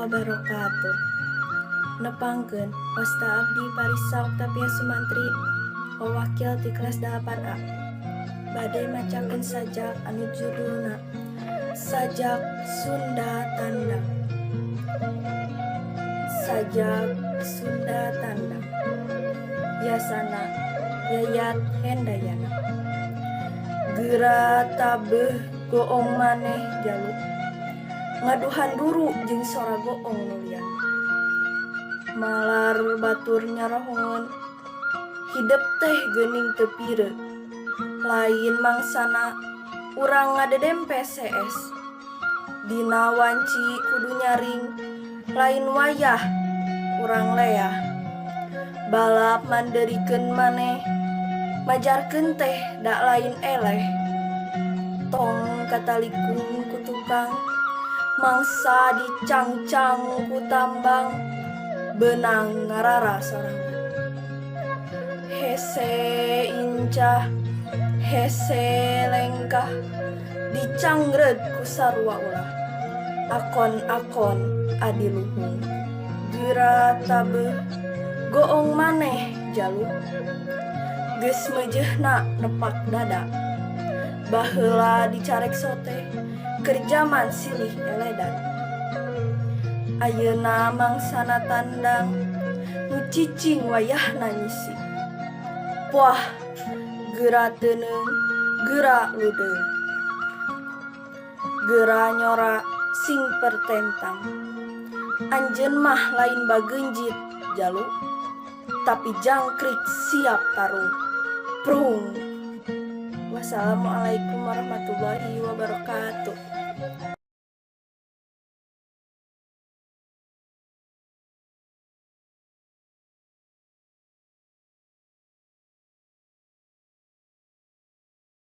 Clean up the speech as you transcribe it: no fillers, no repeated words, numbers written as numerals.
Wabarakatuh. Nepangkeun, wasta abdi Parisa Oktavia Sumantri, wawakil ti kelas 8A, bade macakeun sajak anu judulna Sajak Sunda Tandang. Sajak Sunda Tandang, Yasana Yayat Hendayana. Geura tabeuh goong maneh jalu, ngaduhan duru jeung sora goong nu lian. Malar batur nyarohongeun, hidep teh geuning teu pire, lain mangsana urang ngadedempe sees. Dina wanci kudu nyaring, lain wayah urang leah. Balap mandeurikeun maneh, majarkeun teh da lain eleh. Tong katalikung ku tukang, mangsa dicangcang ku tambang, beunang ngarara sorangan. Hese incah, hese lengkah, dicangreut ku sarua ulah. Akon-akon adiluhung. Geura tabeuh goong maneh jalu, geus meujeuhna nepak dada. Baheula dicarek sote, keur jaman silih eledan. Ayeuna mangsana tandang, nu cicing wayahna nyisi. Puah, geura teuneung, geura ludeung. Geura nyora sing pertentang. Anjeun mah lain bageunjit jalu, tapi jangkrik siap tarung. Prung. Wassalamualaikum warahmatullahi wabarakatuh.